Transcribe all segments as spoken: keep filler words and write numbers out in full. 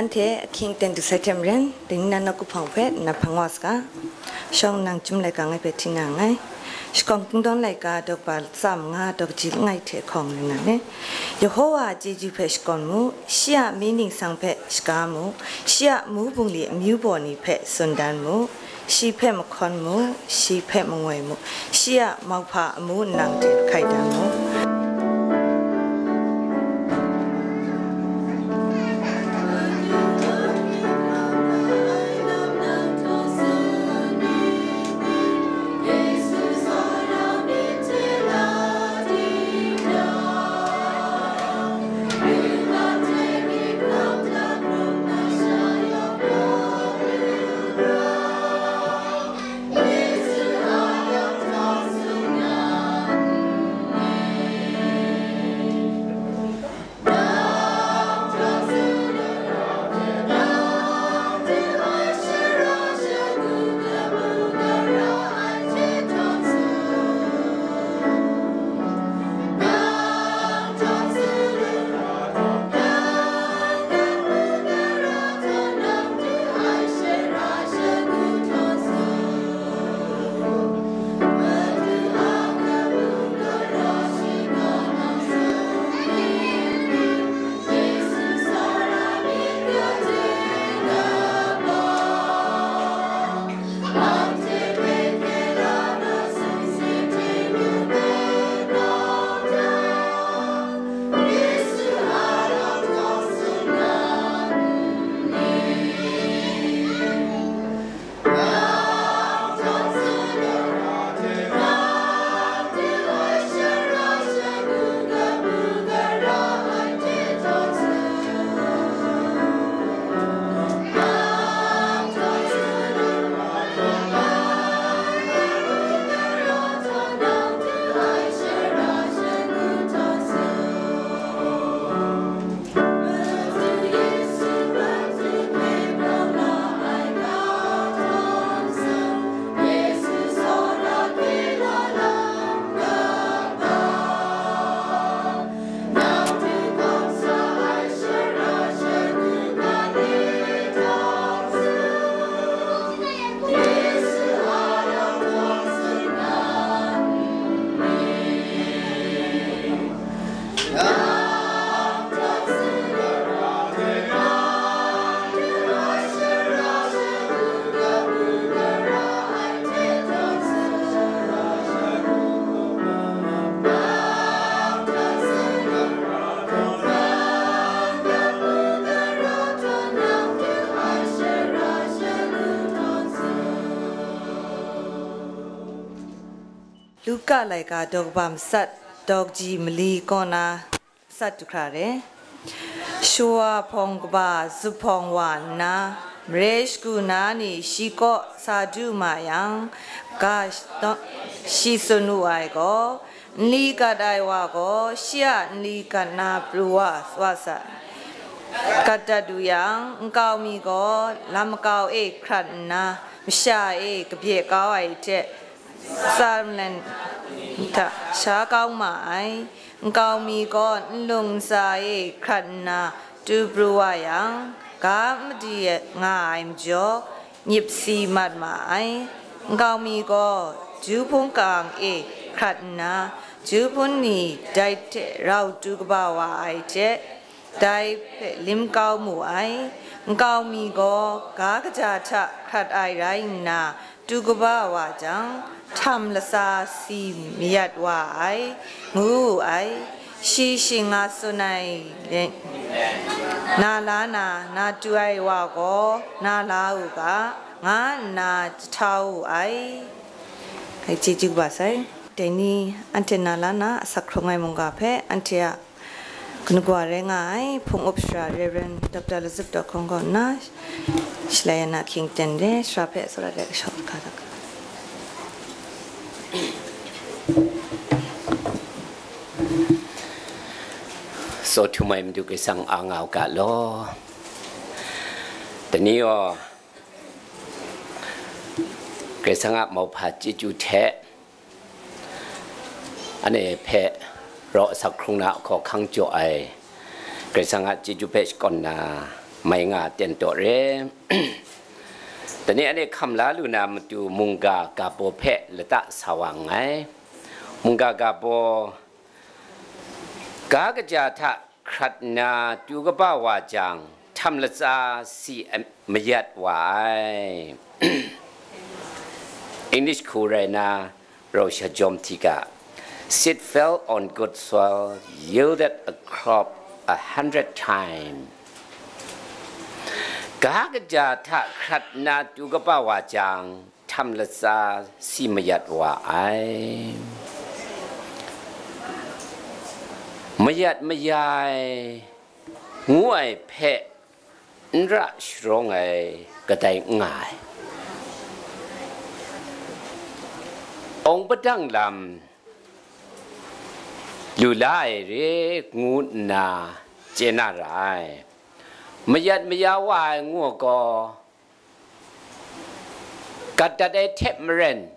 Anhte ahkying aten du sai hte maren, dai ni na nawku hpawng hpe nna hpang wa saga. Shawng nang chyum laika ngai hpe hti na nngai. Shakawn Kungdawn laika daw kaba tsa manga daw kaji langai hte hkawng rai na le. Yehowa a chyeju hpe shakawn mu, shi a mi ningsang hpe shaga mu, shi a mu bungli amyu baw ni hpe tsun dan mu, shi hpe mahkawn mu, shi hpe mangoi mu, shi a mauhpa amu nlang hte hkai dan mu. Luka laika daw kaba matsat, daw kaji mali kaw na matsat du hkra re. Shawa hpawng kaba zuphpawng wa nna, mare shagu na ni shi kaw sa du ma yang, ga shi tsun wu ai gaw, nli gat ai wa gaw shi a nli gat na pru wa, wa sa, gat dat wu yang, nkau mi gaw lam makau e hkrat nna, masha e kabye kau ai hte, tsa nlen hta sha kau ma ai. Nkau mi gaw nlung ntsa e hkrat nna tu pru wa yang, ga madi nga ai majaw, nyip si mat ma ai. Nkau mi gaw ju hpung kang e hkrat nna, ju hpun ni dai hte rau tu kaba wa ai hte, dai hpe lim kau mu ai. Nkau mi gaw ga kaja hta hkrat ai rai nna, tu kaba wa jang, htam latsa si mayat wa ai, ngu wu ai. Shi shing a tsun ai, na la na, na tu ai wa gaw na la u ga, nga nna jahtau wu ai. Ngai chyeju kaba sai. Dai ni anhte na la na asak hkrung ai mungga hpe anhte a kanu kawa rai nga ai, hpung up sara Rev. Doctor Lazup Dawhkawng kaw nna, Shalai ya na ahkying aten re, sara hpe tsawra de kashawng hkra dat. Tsaw htum ai Madu Karai Kasang a nga u ga law. Dai ni gaw, Karai Kasang a mauhpa chyeju hte, anhte hpe raw asak hkrung na hkaw hkang jaw ai Karai Kasang a chyeju hpe shakawn na, mai nga ten taw re. Dani anhte hkam la lu na matu mungga ga baw hpe lata sa wa nngai. Mungga ga baw, ga kaja hta hkrat nna tu kaba wa jang, htam latsa si mayat wa ai. English hku rai na, rau sha jawm hti ga, "Seed fell on good soil, yielded a crop a hundred time." Ga kaja hta hkrat nna tu kaba wa jang, htam latsa si mayat wa ai. Mayat mayai ngu ai hpe n ra sharawng ai kadai n nga ai. Awng padang lam lu la ai re ngu nna chye na ra ai. Mayat maya wa ai ngu gaw, gat dat ai hte maren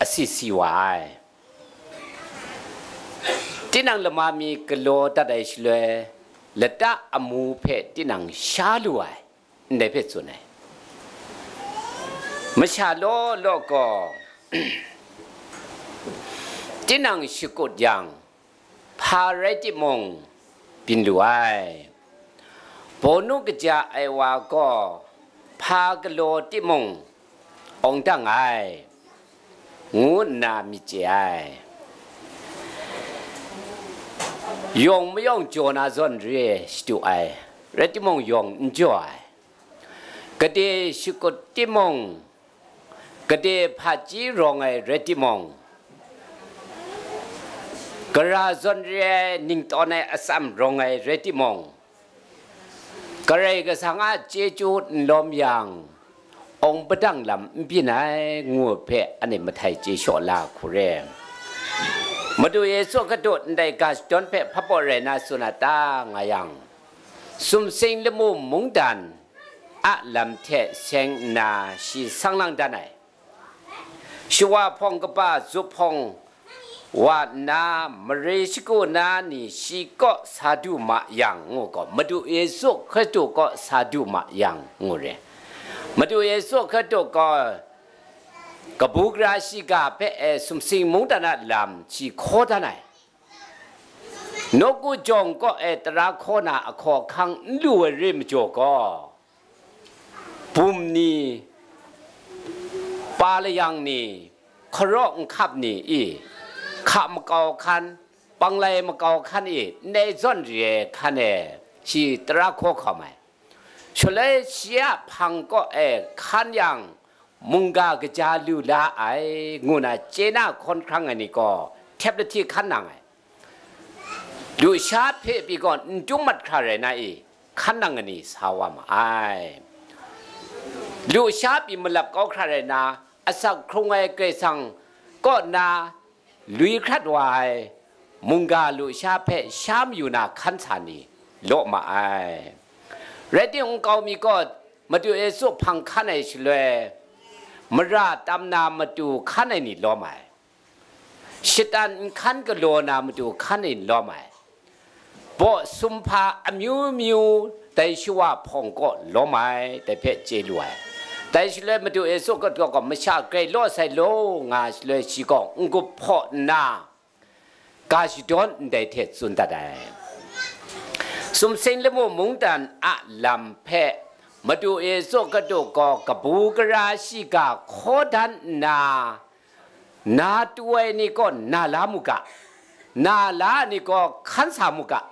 asi si wa ai. Tinang lama mi galaw dat ai shaloi, lata amu hpe tinang sha lu ai, ndai hpe tsun ai. Masha law law gaw, tinang shakut yang, hpa rai timung, byin lu ai. Bawnu kaja ai wa gaw, hpa galaw timung, awng dang ai, ngu nna myit chye ai. Yawng mayawng jaw na zawn re shadu ai, rai timung, yawng n jaw ai. Gade shakut timung, gade hpaji rawng ai rai timung, gara zawn re ai ningtawn ai atsam rawng ai rai timung, Karai Kasang a chyeju n lawm yang, awng padang lam n byin ai, ngu hpe anhte mahtai chye shaw la hku re. Madu Yesu Hkristu ndai ga shadawn hpe hpabaw rai na tsun a ta nga yang, sumsing lamu mungdan a lam hte seng nna shi sang lang dan ai. Shawa hpawng kaba zup hpawng wa nna, mare shagu na ni shi kaw sa du ma yang, ngu gaw, Madu Yesu Hkristu kaw sa du ma yang, ngu re. Madu Yesu Hkristu gaw kabu gara shiga hpe e sumsing mungdan a lam shi hkaw dan ai. Nawku jawng kaw e tara hkaw na ahkaw ahkang n lu ai re majaw gaw, bum ni, pa layang ni, hkaraw nhkap ni i, hka makau hkan, panglai makau hkan i, ndai zawn re ai hkan e shi tara hkaw hkawm ai. Shaloi shi a hpang kaw e hkan yang, mungga kaja lu la ai, ngu na chye na hkawn hkrang ai ni gaw, htep lahti hkan nang ai. Lusha hpe pyi gaw n dum mat hkra rai na i, hkan nang ai ni sa wa ma ai. Lusha pyi malap kau hkra rai na, asak hkrung ai Karai Kasang kaw na lui hkrat wa ai mungga lusha hpe sha mayu na hkan sa ni law ma ai. Rai timung, nkau mi gaw Madu Yesu hpang hkan ai shaloi, mara tam na matu hkan ai ni lawm ai. Shatan nhkan galaw na matu hkan e n lawm ai. Baw sumhpa amyu myu dai shawa hpawng kaw lawm ai, dai hpe chye lu ai. Dai shaloi Madu Yesu Hkristu gaw masha grai law sai law nga shaloi, shi gaw n-gup hpaw nna, ga shadawn ndai hte tsun dat ai. Sumsing lamu mungdan a lam hpe Madu Yesu Hkristu gaw kabu gara shiga hkaw dan nna, na tu ai ni gaw na la mu ga, na la ai ni gaw hkan sa mu ga,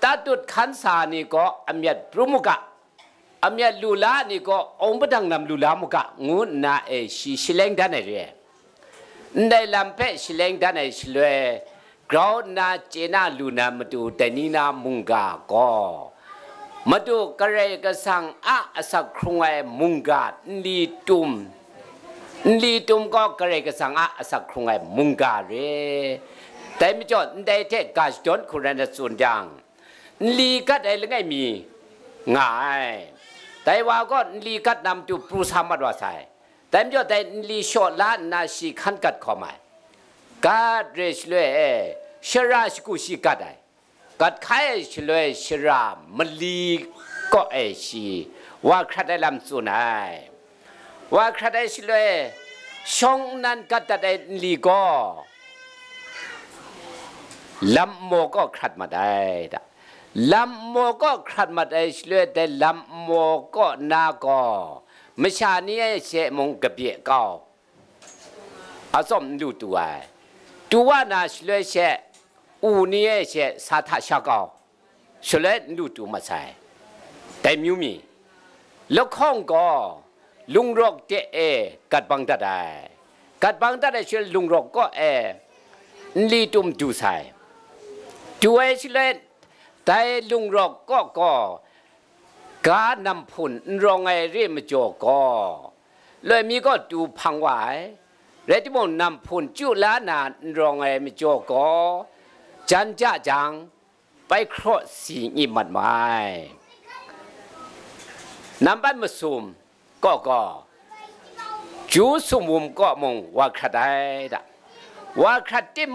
tatut hkan sa ai ni gaw amyat pru mu ga, amyat lu la ai ni gaw awng padang lam lu la mu ga, ngu nna e shi shaleng dan ai re ai. Ndai lam hpe shaleng dan ai shaloi, grau nna chye na lu na matu dai ni na mungga gaw, Madu Karai Kasang a asak hkrung ai mungga nli tum, nli tum gaw Karai Kasang a asak hkrung ai mungga re. Dai majaw, ndai hte ga shadawn hku rai na tsun jang, nli gat ai langai mi nga ai. Dai wa gaw nli gat na matu pru sa mat wa sai. Dai majaw, dai nli shaw la nna shi hkan gat hkawm ai. Gat re shaloi e, shara shagu shi gat ai. Gat hkai ai shaloi shara mali kaw e shi wa hkrat ai lam tsun ai. Wa hkrat ai shaloi, shawng nnan gat dat ai nli gaw, lam nmaw kaw hkrat mat ai da. Lam nmaw kaw hkrat mat ai shaloi, dai lam nmaw kaw na gaw, masha ni e she mung kabye kau, atsawm n lu tu ai. Tu wa na shaloi she, u ni e she sa hta sha kau, shaloi n lu tu mat sai. Dai myu mi, lahkawng gaw lungrawk de e gat bang dat ai. Gat bang dat ai shaloi lungrawk kaw e nli tum du sai. Du ai shaloi dai lungrawk kaw gaw ga nam hpun n rawng ai re majaw gaw, loi mi gaw tu hpang wa ai. Rai timung, nam hpun chyu la na n rawng ai majaw gaw, jan ja jang, bai hkraw si ngi mat ma ai. Nambat masum kaw gaw, ju sumwum kaw mung wa hkrat ai da. Wa hkrat tim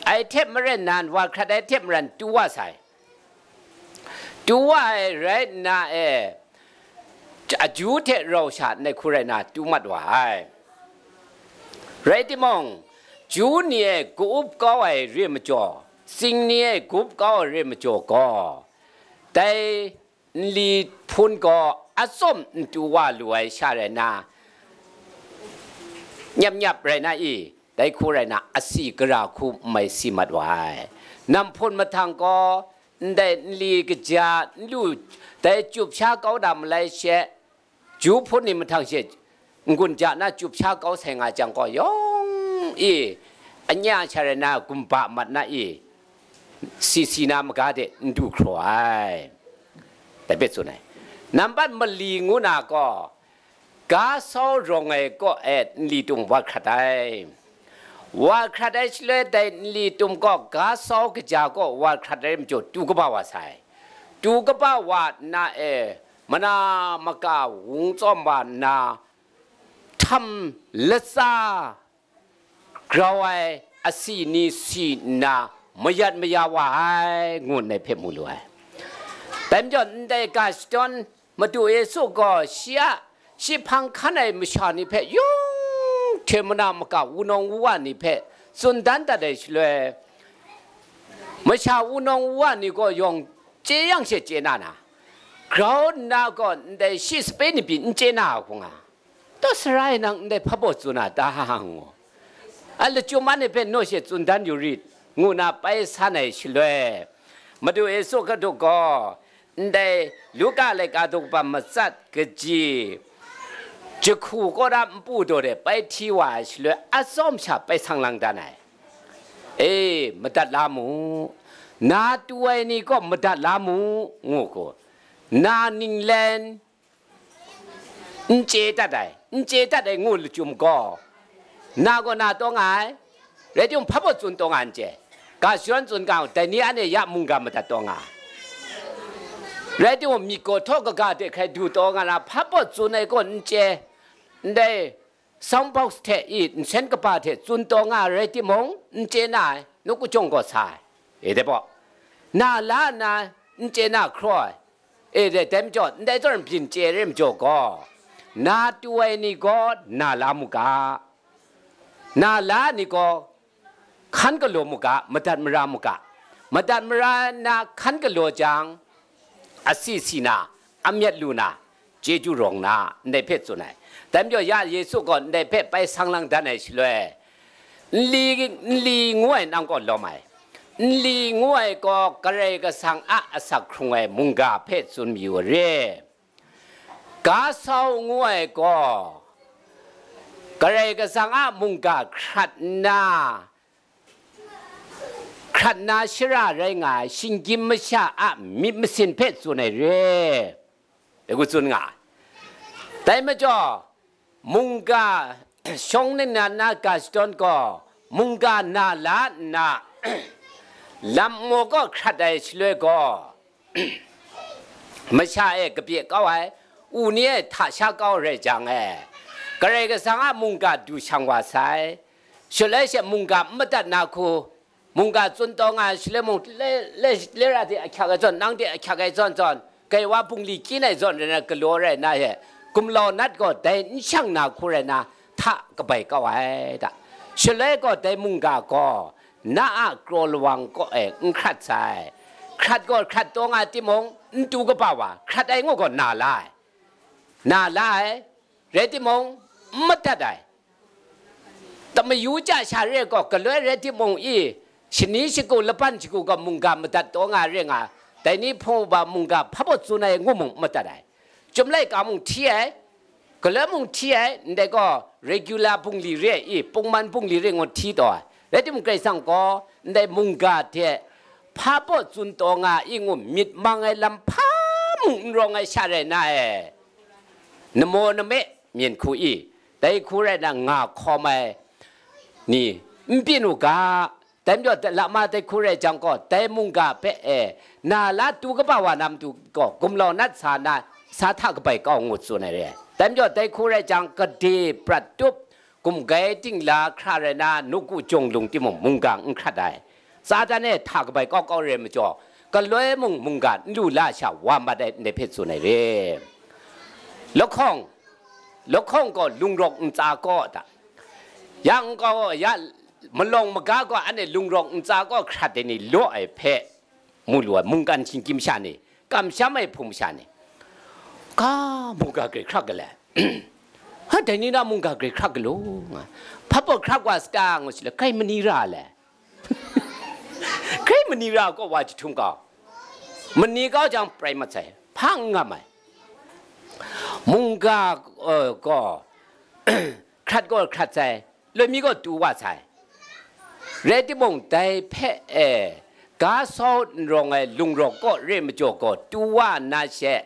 ai hte maren nan, wa hkrat ai hte maren tu wa sai. Tu wa ai rai nna e, aju hte rau sha ndai hku rai na tu mat wa ai. Rai timung, ju ni e ka-up kau ai re majaw, tsing ni e ka-up kau ai re majaw gaw, dai nli hpun gaw atsawm n tu wa lu ai sha rai na, nyap nyap rai na i, dai hku rai na, asi gara hku n mai si mat wa ai. Nam hpun mahtang gaw, ndai nli kaja n lu, dai chyup sha kau da malai she, ju hpun ni mahtang she, n-gun ja na chyup sha kau sai nga jang gaw, yawng i, anya sha rai na, gumba mat na i, si si na maga de n du hkraw ai. Dai hpe tsun ai. Nambat mali ngu na gaw, ga sau rawng ai kaw e nli tum wa hkrat ai. Wa hkrat ai shaloi dai nli tum gaw ga sau kaja kaw wa hkrat ai majaw tu kaba wa sai. Tu kaba wa nna e, mana maka wung tsawm wa nna, htam latsa grau ai asi ni si nna mayat maya wa ai, ngu ndai hpe mu lu ai. Dai majaw, ndai ga shadawn Madu Yesu gaw shi a shi hpang hkan ai masha ni hpe yung hte mana maka wunawng wuwa ni hpe tsun dan dat ai shaloi, masha wunawng wuwa ni gaw yawng chye yang she chye na na, grau nna gaw ndai shi sape ni pyi n chye na a hku nga. Taw sara e nang ndai hpa baw tsun a ta, ngu. A lachyum anhte hpe naw she tsun dan yu rit, ngu na pai san ai shaloi, Madu Yesu Hkristu gaw ndai Luka laika daw kaba matsat kaji jahku kawra npu daw de pai hti wa ai shaloi, atsawm sha pai sang lang dan ai. E, madat la mu, na tu ai ni kaw madat la mu, ngu hku, na ninglen n chye dat ai, n chye dat ai ngu lachyum gaw, na gaw na taw nga ai, rai timung, hpa baw tsun taw nga n chye, ga shadawn tsun ga, dai ni anhte ya mungga madat taw nga ai. Rai timung, myit gaw htaw kaga de hkrai du taw nga na, hpa baw tsun ai gaw n chye, ndai sound box hte i nsen kaba hte tsun taw nga ai rai timung, n chye na ai, nu kajawng gaw sa ai. E de baw, na la nna n chye na hkraw ai. E de, dai majaw, ndai zawn byin chye re majaw gaw, na tu ai ni gaw na la mu ga, na la ai ni gaw hkan galaw mu ga, madat mara mu ga, madat mara na hkan galaw jang, asi si na, amyat lu na, chyeju rawng na, ndai hpe tsun ai. Dai majaw ya Yesu gaw ndai hpe pai sang lang dan ai shaloi, nli, nli ngu ai nang gaw lawm ai. Nli ngu ai gaw Karai Kasang a asak hkrung ai mungga hpe tsun mayu re. Ga sau ngu ai gaw Karai Kasang a mungga hkrat nna, hkrat na shara rai nga ai shinggyim masha a myit masin hpe tsun ai re, dai hku tsun nga ai. Dai majaw, mungga shawng ningnan na ga shadawn gaw, mungga na la nna, lam nmaw kaw hkrat ai shaloi gaw, masha e kapye kau ai, u ni e hta sha kau rai jang e, Karai Kasang a mungga du shang wa sai. Shaloi she mungga n madat na hku, mungga tsun taw nga ai shaloi mung, le, le, lera de ahkyak ai zawn, nang de ahkyak ai zawn zawn, kai wa bungli kyin ai zawn rai na galaw rai na he, gumlau nat gaw dai n shang na hku rai na, hta kabai kau ai ta. Shaloi gaw dai mungga gaw, na a kraw lawang kaw e n hkrat sai. Hkrat gaw hkrat taw nga timung, n tu kaba wa, hkrat ai ngu gaw na la ai. Na la ai, rai timung, n madat ai. Tamayu ja sha re gaw, galoi rai timung i, shani shagu laban shagu gaw mungga madat taw nga re nga, dai ni hpung uba mungga hpa baw tsun ai ngu mung n madat ai. Chyum laika mung hti ai, galoi mung hti ai, ndai gaw regular bungli re i, pungman bungli re ngu hti taw ai. Rai timung, Karai Kasang gaw ndai mungga hte hpa baw tsun taw nga i ngu myit mang ai lam hpa mung n rawng ai sha rai na e. Namo name myen hku i, dai hku rai na nga hkawm ai ni n byin u ga. Dai majaw, lama dai hku rai jang gaw, dai mungga hpe e, na la tu kaba wa na matu gaw, gumlau nat sa na, sa hta kabai kau ngu tsun ai re. Dai majaw, dai hku rai jang, gade prat tup, gumgai dingla hkra rai na, nawku jawng lung timung, mungga n hkrat ai. Satan e hta kabai kau kau re majaw, galoi mung mungga n lu la sha wa mat ai ndai hpe tsun ai re. Lahkawng, lahkawng gaw lungrawk ntsa kaw ta. Ya n kau, ya malawng maga gaw anhte lungrawk ntsa kaw hkrat ai ni law ai hpe mu lu ai, mungkan shinggyim sha ni, kamsham ai hpung masha ni, ga mungga grai hkrak ga le. Ha, dai ni na mungga grai hkrak ga law nga. Hpa baw hkrak wa sata ngu si le, grai mani ra le. Grai mani ra kaw wa jahtum kau. Mani kau jang prai mat sai, hpa n ngam ai. Mungga, eh, gaw, hkrat gaw hkrat sai, loi mi gaw tu wa sai. Rai timung, dai hpe e, ga sau n rawng ai lungrawk kaw re majaw gaw, tu wa nna she,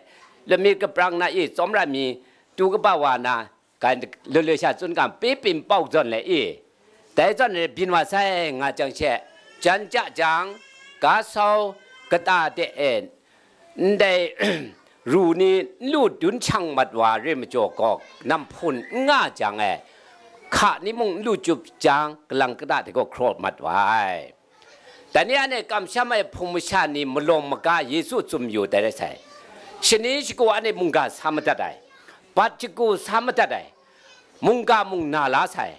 loi mi kaprang na i, tsawmra mi, tu kaba wa na, ga, loi loi sha tsun ga, pe pin pau zawn le i, dai zawn re byin wa sai nga jang she, jan ja jang, ga sau kata de e, ndai ru ni n lu dun shang mat wa re majaw gaw, namhpun n nga jang e, hka ni mung n lu chyup jang, kalang kata hte gaw hkrawt mat wa ai. Dai ni anhte kamsham ai hpung masha ni malawng maga Yesu tsun yu dai rai sai. Shani shagu anhte mungga sa madat ai, bat shagu sa madat ai, mungga mung na la sai.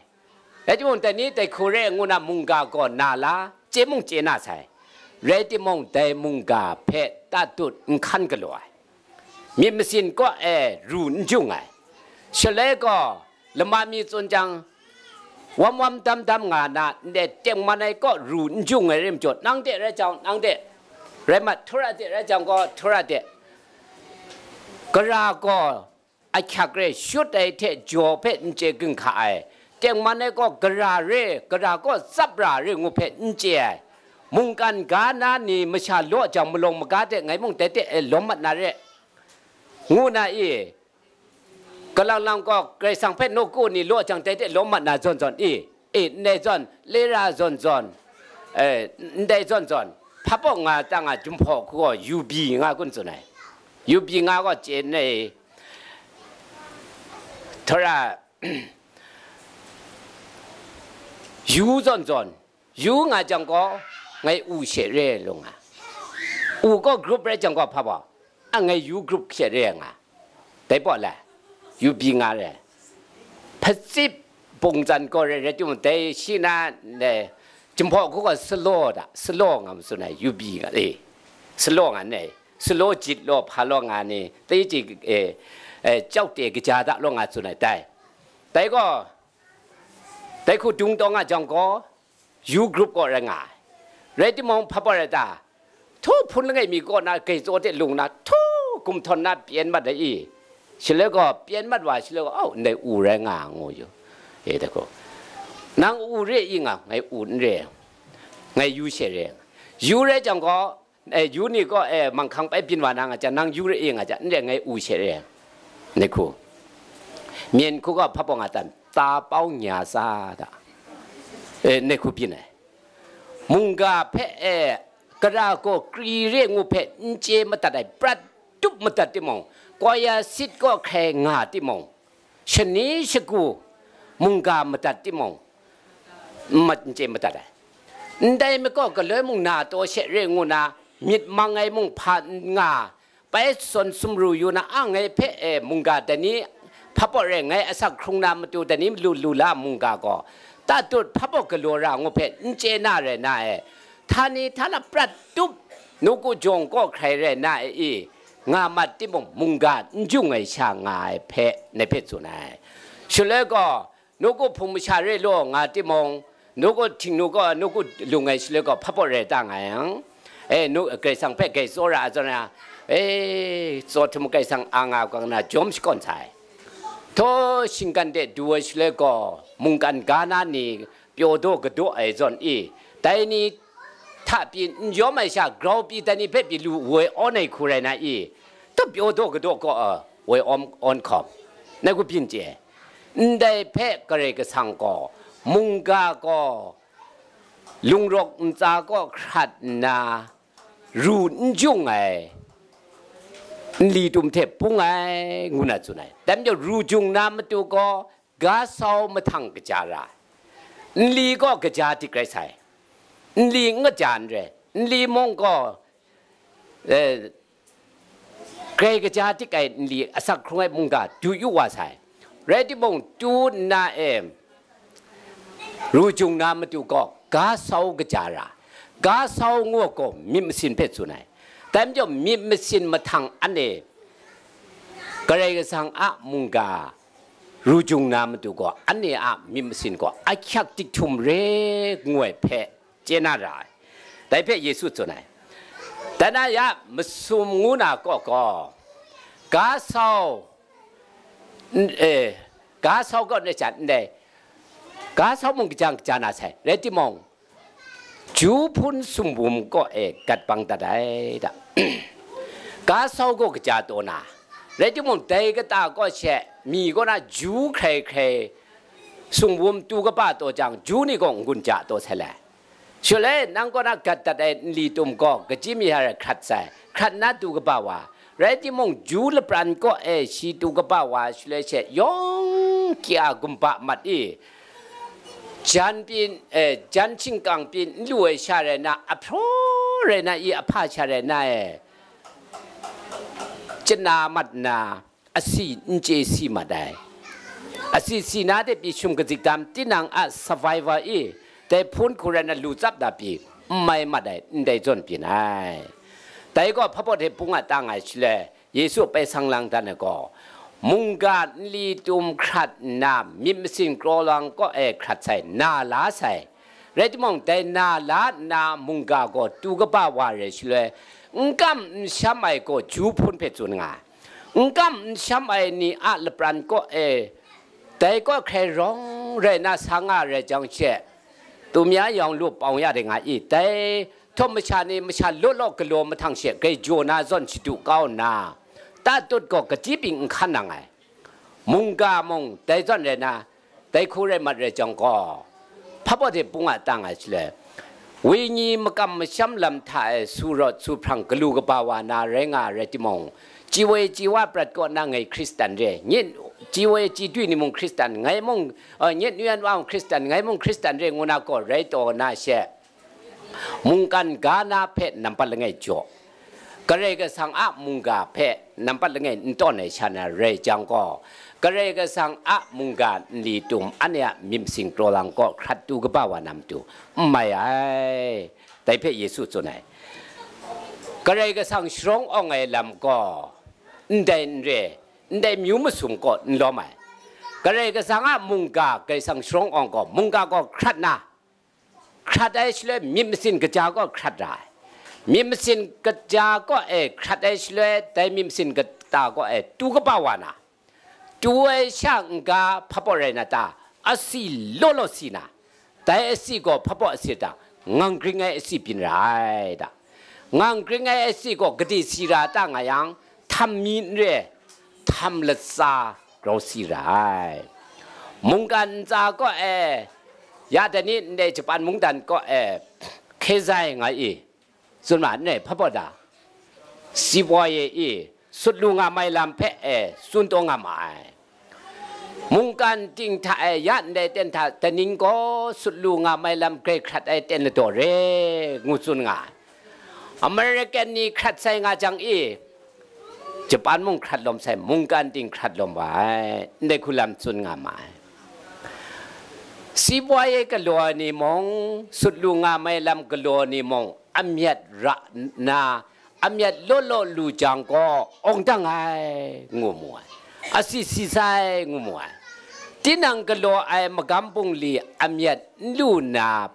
Rai timung, dai ni dai hku re ngu na mungga gaw na la, chye mung chye na sai. Rai timung, dai mungga hpe tatut n hkan galaw ai. Myit masin kaw e ru n jung ai. Shaloi gaw, lama mi tsun jang, wam wam dam dam nga na, ndai tengman ai kaw ru n jung ai rim jaw, nang de rai jang, nang de, rai mat, htura de rai jang gaw, htura de, gara gaw ahkyak re shut ai hte jaw hpe n chye ginhka ai, tengman ai kaw gara re, gara kaw tsap ra re ngu hpe n chye ai, mungkan ga na ni masha law jang malawng maga de ngai mung dai de e lawm mat na re, ngu na i, kalang lang gaw Karai Kasang hpe nawku ni law jang dai de lawm mat na zawn zawn i, e, ndai zawn, lera zawn zawn, e, ndai zawn zawn, hpa baw nga ta nga jumhpaw hku gaw yubi nga kun tsun ai. Yubi nga gaw chye n ai, htura, yu zawn zawn, yu nga jang gaw, ngai u she re lu nga. U gaw group rai jang gaw hpa baw, a ngai yu group she re nga. Dai baw la, yubi nga re. Hpatsip bungzan gaw re, rai timung, dai shi na, ne, jumhpaw hku gaw slow da, slow nga ma tsun ai, yubi nga, e, slow nga ne, slow jit law, hpa law nga ni, dai ji, e, e, chau te kaja da law nga tsun ai, dai. Dai gaw, dai hku dung taw nga jang gaw, yu group kaw rai nga ai. Rai timung, hpa baw rai ta? Htu hpun langai mi kaw na grai tsaw de lung na, htu gumhtawn na pyen mat ai i. Shaloi gaw, pyen mat wa shaloi gaw, au, ndai u rai nga ngu yu. E, dai gaw, nang u re i nga, ngai u n re, ngai yu she re. Yu rai jang gaw, e, yu ni gaw, e, manghkang bai byin wa na nga jang, nang yu re i nga jang, n re, ngai u she re. Ndai hku. Myen hku gaw hpa baw nga ta, ta pau nya sa da. E, ndai hku byin ai. Mungga hpe e, gara gaw kri re ngu hpe n chye madat ai, prat tup madat timung, kawya sit kaw hkrai nga timung, shani shagu mungga madat timung, n mat, n chye madat ai. Ndai mi gaw galoi mung na taw she re ngu na, myit mang ai mung hpa n nga, Bai sawn sumru yu na a ngai hpe e mungga dai ni hpapaw rai ngai asak hkrung na matu dai ni malu lu la mungga gaw, tatut hpapaw galaw ra ngu hpe n chye na rai na e, htani htana prat tup, nawku jawng kaw hkrai rai na e i, nga mat timung, mungga n jung ai sha nga ai hpe ngai hpe tsun ai. Shaloi gaw, nawku hpung masha re law nga timung, nawku htingnu gaw, nawku lung ai shaloi gaw, hpapaw rai ta nga yang, e, nu, Karai Kasang hpe gai tsawra ai zawn na, e, tsaw htum Karai Kasang a nga kang na jawm shakawn sai. Htaw shinggan de du ai shaloi gaw, mungkan ga na ni pyaw daw kadaw ai zawn i, dai ni hta pyi n yawm ai sha, grau pyi dai ni hpe pyi lu woi awn ai hku rai na i, htaw pyaw daw kadaw kaw, a, woi awn, awn hkawm, ngai ku byin chye. Ndai hpe Karai Kasang gaw, mungga gaw, lungrawk ntsa kaw hkrat nna, ru n jung ai, nli tum hte bung ai, ngu na tsun ai. Dai majaw, ru jung na matu gaw, ga sau mahtang kaja ra, nli gaw kaja dik rai sai, nli n kaja n re, nli mung gaw, eh, grai kaja dik ai nli asak hkrung ai mungga du yu wa sai. Rai timung, tu nna e, ru jung na matu gaw ga sau kaja ra, ga sau ngu gaw myit masin hpe tsun ai. Dai majaw, myit masin mahtang anhte Karai Kasang a mungga ru jung na matu gaw, anhte a myit masin gaw ahkyak dik htum re ngu ai hpe chye na ra ai. Dai hpe Yesu tsun ai. Dai na ya masum ngu na kaw gaw, ga sau, n-, e, ga sau kaw n rai sha ndai, ga sau mung kaja kaja na sai, rai timung, ju hpun sumwum kaw e gat bang dat ai da. Ga sau gaw kaja taw na, rai timung, dai kata kaw she mi kaw na ju hkrai hkrai sumwum tu kaba taw jang, ju ni gaw n-gun ja taw sai le. Shaloi nang kaw na gat dat ai nli tum gaw, kachyi mi hkrai hkrat sai, hkrat nna tu kaba wa, rai timung, ju lapran kaw e shi tu kaba wa shaloi she, yawng kya gumba mat i, jan pyi, eh, jan shingkang pyi n lu ai sha rai na, ahpraw rai na i, ahpa sha rai na e, chana mat nna, asi n chye si mat ai. Asi si na de pyi shum kazik dam, tinang a survivor i, dai hpun hku rai na lu tsap da pyi, n mai mat ai, ndai zawn byin ai. Dai gaw hpabaw hte bung a tang ai shaloi, Yesu bai sang lang dan ai gaw, mungga nli tum hkrat nna, myit masin kraw lang kaw e hkrat sai, na la sai. Rai timung, dai na la nna mungga gaw tu kaba wa re shaloi, n kam n sham ai gaw ju hpun hpe tsun nga ai. N kam n sham ai ni a lapran kaw e, dai kaw hkrai rawng rai na sa nga rai jang she, tumya yawng lu pawng ya de nga i, dai htaw masha ni masha law law galaw mahtang she grai jaw na zawn shadu kau nna, tatut gaw kachyi bing n hkan nang ai. Mungga mung dai zawn rai na, dai hku rai mat rai jang gaw, hpabaw hte bung a tang ai shaloi, wenyi makam masham lam hta e su rawt su hprang galu kaba wa na rai nga rai timung, chyi woi chyi wa prat kaw na ngai Hkristan re, nyet chyi woi chyi dwi ni mung Hkristan, ngai mung, eh, nyet nuyan wa mung Hkristan, ngai mung Hkristan re ngu na gaw rai taw na she, mungkan ga na hpe nampat langai jaw, Karai Kasang a mungga hpe nampat langai n tawn ai sha na rai jang gaw, Karai Kasang a mungga nli tum anhte a myit masin kraw lang kaw hkrat tu kaba wa na matu n mai ai. Dai hpe Yesu tsun ai. Karai Kasang sharawng awng ai lam gaw ndai n re, ndai myu masum kaw n lawm ai. Karai Kasang a mungga Karai Kasang sharawng awng gaw, mungga gaw hkrat na, hkrat ai shaloi myit masin kaja kaw hkrat ra ai. Myit masin kaja kaw e hkrat ai shaloi, dai myit masin kata kaw e tu kaba wa na, tu ai sha n-ga hpabaw rai na ta, asi law law si na, dai asi gaw hpabaw asi ta, ngang gring ai asi byin ra ai ta. Ngang gring ai asi gaw gade si ra ta nga yang, htam mi n re, htam latsa grau si ra ai. Mungkan ntsa kaw e, ya dai ni ndai Japan mungdan kaw e, hkezai nga i, tsun ma n re, hpabaw da, sipoi e i, sut lu nga mai lam hpe e, tsun taw nga ma ai. Mungkan ting hta e ya ndai ten hta daning gaw sut lu nga mai lam grai hkrat ai ten ladaw re, ngu tsun nga ai. American ni hkrat sai nga jang i, Japan mung hkrat lawm sai, mungkan ting hkrat lawm wa ai, ndai hku lam tsun nga ma ai. Sipoi galaw ai ni mung, sut lu nga mai lam galaw ni mung, amyat ra nna, amyat law law lu jang gaw, awng dang ai, ngu mu ai. Asi si sai, ngu mu ai. Tinang galaw ai magam bungli amyat n lu nna,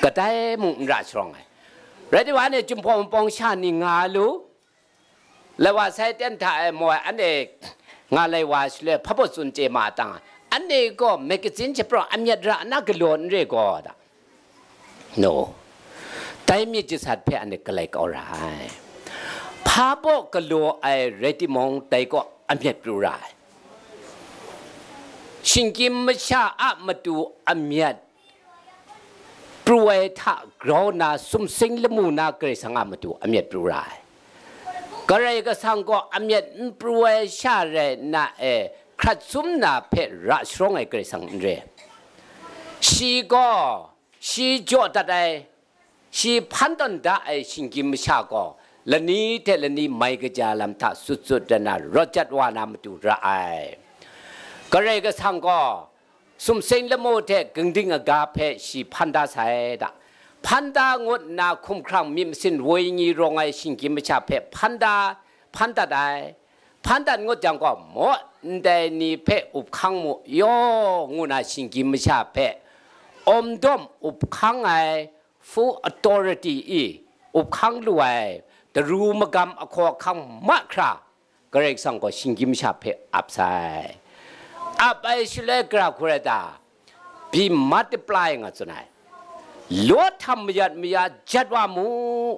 kadai mung n ra sharawng ai. Rai timung, anhte Jinghpaw Wunpawng sha ni nga lu, lai wa sai ten hta e maw ai, anhte nga lai wa shaloi hpabaw tsun chye ma tang, anhte gaw magazine shapraw amyat ra na galaw n re gaw, da. No. Dai myit jasat hpe anhte galai kau ra ai. Hpabaw galaw ai rai timung, dai gaw amyat pru ra ai. Shinggyim masha a matu amyat pru ai hta grau na, sumsing lamu na Karai Kasang a matu amyat pru ra ai. Karai Kasang gaw amyat n pru ai sha rai nna e, hkrat sum na hpe ra sharawng ai Karai Kasang n re. Shi gaw, shi jaw dat ai, shi hpan tawn da ai shinggyim masha gaw, lani hte lani mai kaja lam hta sut sut dan na rawt jat wa na matu ra ai. Karai Kasang gaw, sumsing lamu hte ginding aga hpe shi hpan da sai da. Hpan da ngut nna hkumhkrang myit masin wenyi rawng ai shinggyim masha hpe hpan da, hpan dat ai. Hpan dat ngut jang gaw, maw, ndai ni hpe up hkang mu yaw, ngu na shinggyim masha hpe awm dawm up hkang ai, full authority i up hkang lu ai, daru magam ahkaw ahkang mahkra, Karai Kasang gaw shinggyim masha hpe ap sai. Ap ai shaloi gara hku rai ta? Be multiply nga tsun ai. Law htam mayat maya jat wa mu.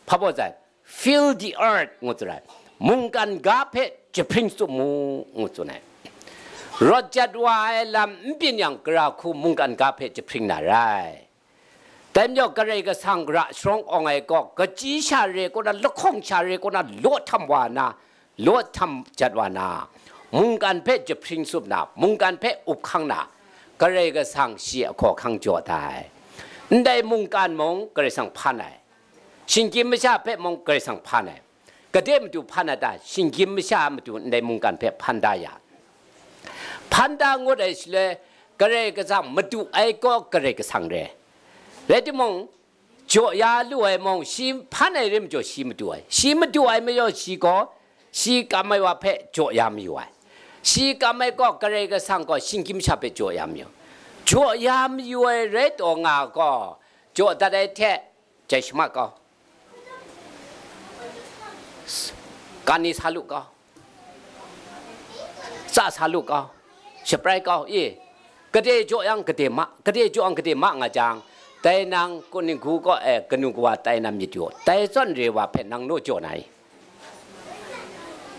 Hpabaw tsan, fill the earth ngu tsun ai. Mungkan ga hpe jahpring tsup mu, ngu tsun ai. Rawt jat wa ai lam n byin yang, gara hku mungkan ga hpe jahpring na rai. Dai majaw, Karai Kasang ra sharawng awng ai gaw, kachyi sha re kaw na, lahkawng sha re kaw na, law htam wa na, law htam jat wa na, mungkan hpe jahpring tsup na, mungkan hpe up hkang na, Karai Kasang shi ahkaw ahkang jaw da ai. Ndai mungkan mung Karai Kasang hpan ai. Shinggyim masha hpe mung Karai Kasang hpan ai. Gade matu hpan ai ta? Shinggyim masha a matu ndai mungkan hpe hpan da ya. Hpan da ngut ai shaloi, Karai Kasang madu ai gaw Karai Kasang re. Rai timung, jaw ya lu ai mung, shi hpan ai re majaw, shi madu ai. Shi madu ai majaw, shi gaw, shi kam ai wa hpe jaw ya mayu ai. Shi kam ai gaw, Karai Kasang gaw shinggyim masha hpe jaw ya mayu. Jaw ya mayu ai rai taw nga gaw, jaw dat ai hte, jai shamat kau, kani sa lu kau, tsa sa lu kau, shabrai kau, i, gade jaw yang gade ma, gade jaw yang gade ma nga jang, dai nang kuninggu kaw e kanu kawa tai na myit yaw, dai zawn re wa hpe nang naw jaw na i?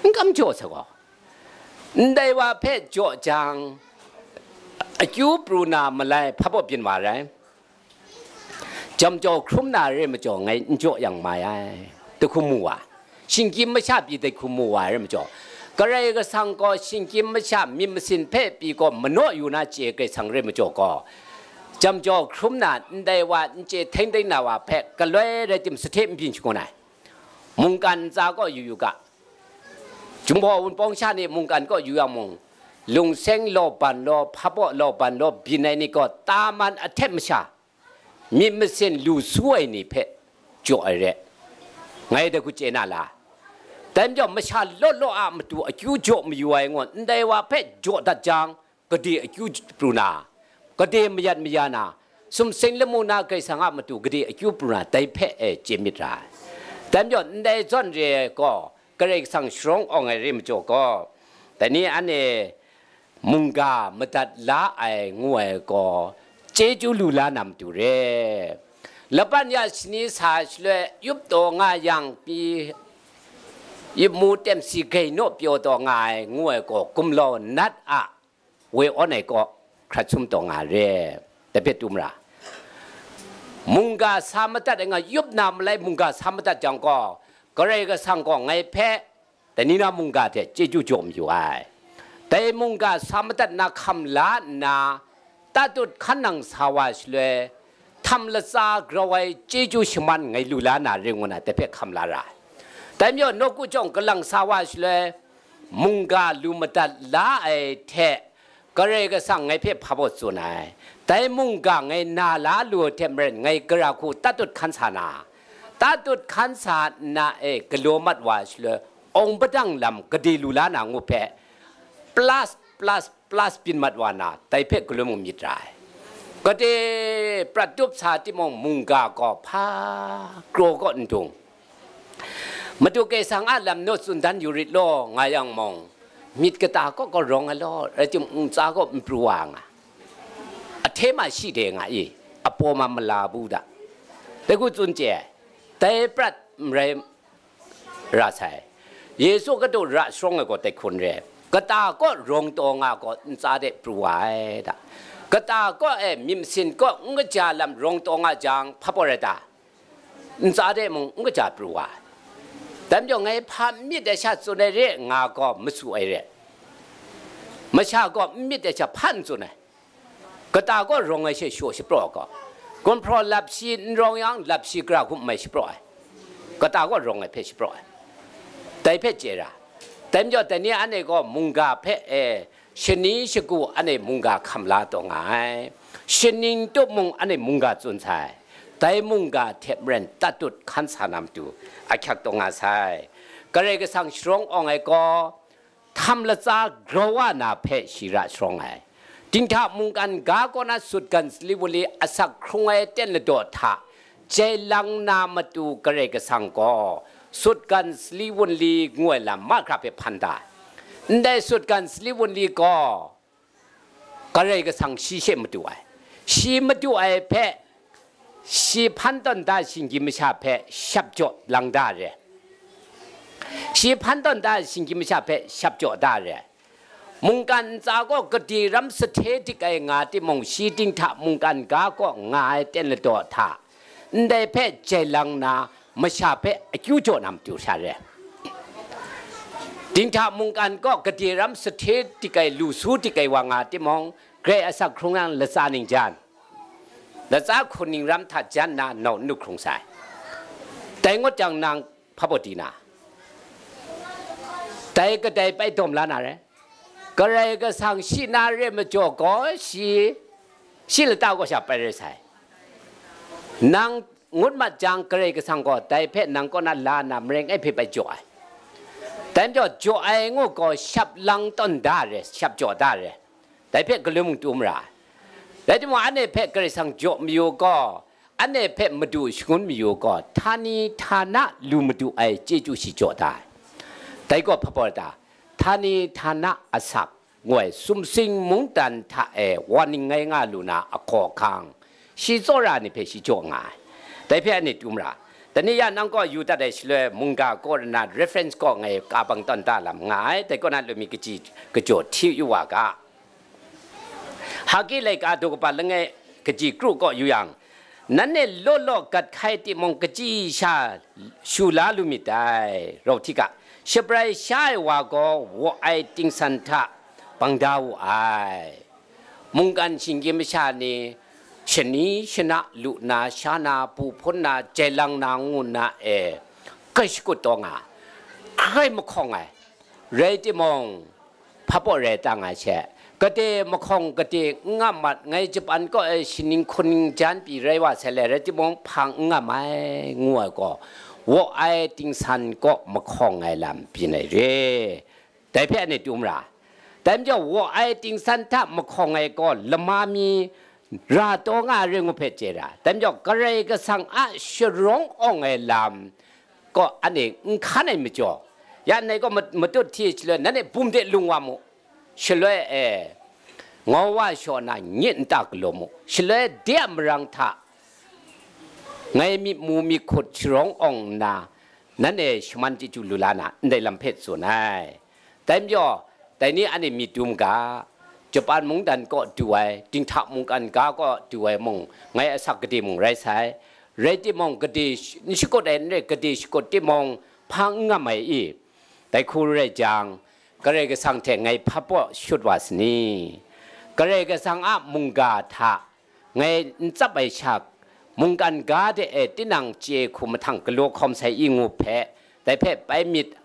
N kam jaw sa gaw, ndai wa hpe jaw jang, akyu pru na malai hpabaw byin wa rai. Jam jau hkrum na re majaw, ngai n jaw yang mai ai, dai hku mu wa, shinggyim masha pyi dai hku mu wa re majaw, Karai Kasang gaw shinggyim masha myit masin hpe pyi gaw manaw yu na chye Karai Kasang re majaw gaw, jam jau hkrum na ndai wa n chye hteng deng na wa hpe galoi rai tim, sahte n byin shangun ai. Mungkan ntsa kaw yu yu ga. Jinghpaw Wunpawng sha ni mungkan kaw yu yang mung, lungseng law ban law, hpabaw law ban law byin ai ni gaw, taman ahtet masha, myit masin lu su ai ni hpe jaw ai re. Ngai dai hku chye na la? Dai majaw, masha law law a matu akyu jaw mayu ai ngu, ndai wa hpe jaw dat jang, gade akyu pru na, gade mayat maya na, sumsing lamu na Karai Kasang a matu gade akyu pru na, dai hpe e chye myit ra ai. Dai majaw, ndai zawn re ai gaw, Karai Kasang sharawng awng ai re majaw gaw, dai ni anhte mungga madat la ai ngu ai gaw, chyeju lu la na matu re. Laban ya shani sa shaloi, yup taw nga yang pyi, yup mu tem si gai naw pyaw taw nga ai ngu ai gaw, gumlau nat a woi awn ai kaw, hkrat sum taw nga re, dai hpe tum ra. Mungga sa madat ai nga, yup na malai mungga sa madat jang gaw, Karai Kasang gaw ngai hpe, dai ni na mungga hte chyeju jaw mayu ai. Dai mungga sa madat na hkam la nna, tatut hkan nang sa wa shaloi, htam latsa grau ai chyeju shaman ngai lu la na re ngu na, dai hpe hkam la ra ai. Dai majaw nawku jawng kalang sa wa shaloi, mungga lu madat la ai hte, Karai Kasang ngai hpe hpa baw tsun ai. Dai mungga ngai na la lu ai hte maren ngai gara hku tatut hkan sa na, tatut hkan sa nna e galaw mat wa shaloi, awng padang lam gade lu la na ngu hpe, plus plus plus byin mat wa na, dai hpe galum myit ra ai. Gade prat tup sa timung, mungga gaw hpa kraw kaw n dung. Madu Karai Kasang a lam naw tsun dan yu rit law, nga yang mung, myit kata kaw kaw rawng ai law, rai timung, ntsa kaw n pru wa nga. Ahte ma shi de nga i, apaw ma mala bu da. Dai hku tsun chye ai. Dai prat n rai ra sai. Yesu Hkristu ra sharawng ai gaw dai hku n re. Kata kaw rawng taw nga gaw ntsa de pru wa ai da. Kata kaw e myit masin kaw n kaja lam rawng taw nga jang, hpa baw rai ta? Ntsa de mung n kaja pru wa ai. Dai majaw ngai hpa n myit ai sha tsun ai re nga gaw, masu ai re. Masha gaw n myit ai sha hpa n tsun ai. Kata kaw rawng ai she shaw shapraw gaw, gumhpraw lap shi n rawng yang, lap shi gara hkum mai shapraw ai. Kata kaw rawng ai hpe shapraw ai. Dai hpe chye ra. Dai majaw, dai ni anhte gaw mungga hpe, e, shani shagu anhte mungga hkam la taw nga ai. Shaning tup mung anhte mungga tsun sai. Dai mungga hte maren tatut hkan sa na matu ahkyak taw nga sai. Karai Kasang sharawng awng ai gaw, htam latsa grau wa na hpe shi ra sharawng ai. Dinghta mungkan ga kaw na sutgan sali wunli asak hkrung ai ten ladaw hta jai lang na matu Karai Kasang gaw, sutgan sali wunli ngu ai lam mahkra hpe hpan da. Ndai sutgan sali wunli gaw, Karai Kasang shi she madu ai. Shi madu ai hpe, shi hpan tawn da shinggyim masha hpe shap jaw lang da re. Shi hpan tawn da shinggyim masha hpe shap jaw da re. Mungkan ntsa gaw gade ram sahte dik ai nga timung, shi dinghta mungkan ga kaw nga ai ten ladaw hta, ndai hpe jai lang na, masha hpe akyu jaw na matu sha re. Dinghta mungkan kaw gade ram sahte dik ai, lu su dik ai wa nga timung, grai asak hkrung yang latsa ning jan, latsa hkuning ram hta jan na nau n lu hkrung sai. Dai ngut jang nang hpa baw di na, dai kadai bai dawm la na re. Karai Kasang shi na re majaw gaw, shi, shi lata kaw sha pai rai sai. Nang ngut mat jang, Karai Kasang gaw dai hpe nang kaw na la na, maren ai hpe bai jaw ai. Dai majaw, jaw ai ngu gaw, shap lang tawn da re, shap jaw da re. Dai hpe galum mung tu mara ai. Rai timung, anhte hpe Karai Kasang jaw mayu gaw, anhte hpe madu shangun mayu gaw, htani htana lu madu ai chyeju shi jaw da ai. Dai gaw hpa baw ta? Htani htana asak ngu ai sumsing mungdan hta e wa ning ngai nga lu na ahkaw ahkang, shi tsawra ni hpe shi jaw nga ai. Dai hpe anhte tu mara. Dai ni ya nang kaw yu dat ai shaloi, mungga kaw na reference kaw ngai ka bang tawn da lam nga ai, dai kaw na lumi kaji kajaw hti yu wa ga. Hagi laika daw kaba langai kaji kru kaw yu yang, nanhte law law gat hkai timung, kaji sha shu la lu myit dai, rau hti ga, shabrai sha ai wa gaw waw ai tingsan hta bang da wu ai. Mungkan shinggyim masha ni shani shana lu na, sha na, bu hpun na, jai lang na ngu na e, kai shakut taw nga, hkrai mahkawng ai. Rai timung, hpa baw rai ta nga she, gade mahkawng gade n nga mat, ngai Japan kaw e shaning hkuning jan pyi rai wa sai le, rai timung, hpang n ngam ai, ngu ai gaw, waw ai tingsan kaw mahkawng ai lam byin ai re. Dai hpe anhte tu mara. Dai majaw, waw ai tingsan hta mahkawng ai gaw, lama mi ra taw nga ai re ngu hpe chye ra. Dai majaw, Karai Kasang a sharawng awng ai lam kaw anhte n hkan ai majaw, ya ndai gaw ma-, matut hti shaloi, nanhte bum de lung wa mu. Shaloi e, ngau wa shaw na nye nta galaw mu. Shaloi de a marang hta ngai myit mu myit hkut sharawng awng nna, nanhte shaman chyeju lu la na, ndai lam hpe tsun ai. Dai majaw, dai ni anhte myit dum ga, Japan mungdan kaw du ai, dinghta mungkan ga kaw du ai mung, ngai asak gade mung rai sai. Rai timung, gade sh-, n shakut ai n rai, gade shakut timung, hpang n ngam ai i? Dai hku rai jang, Karai Kasang hte ngai hpa baw shut wa sani? Karai Kasang a mungga hta ngai n tsap ai sha, mungkan ga de e tinang chye hku mahtang galaw hkawm sai i ngu hpe, dai hpe bai myit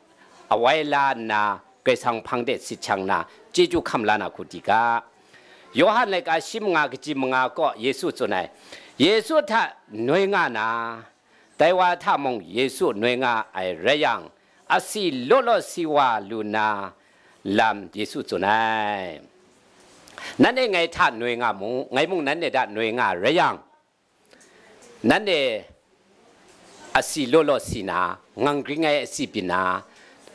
awai la nna, Karai Kasang hpang de sit shang nna, chyeju hkam la na hku di ga. Yawhan laika shi manga kaji manga kaw Yesu tsun ai, Yesu hta noi nga na, dai wa hta mung Yesu noi nga ai rai yang, asi law law si wa lu na lam Yesu tsun ai. Nanhte ngai hta noi nga mu, ngai mung nanhte hta noi nga rai yang, nanhte asi law law si na, ngang gring ai asi byin na,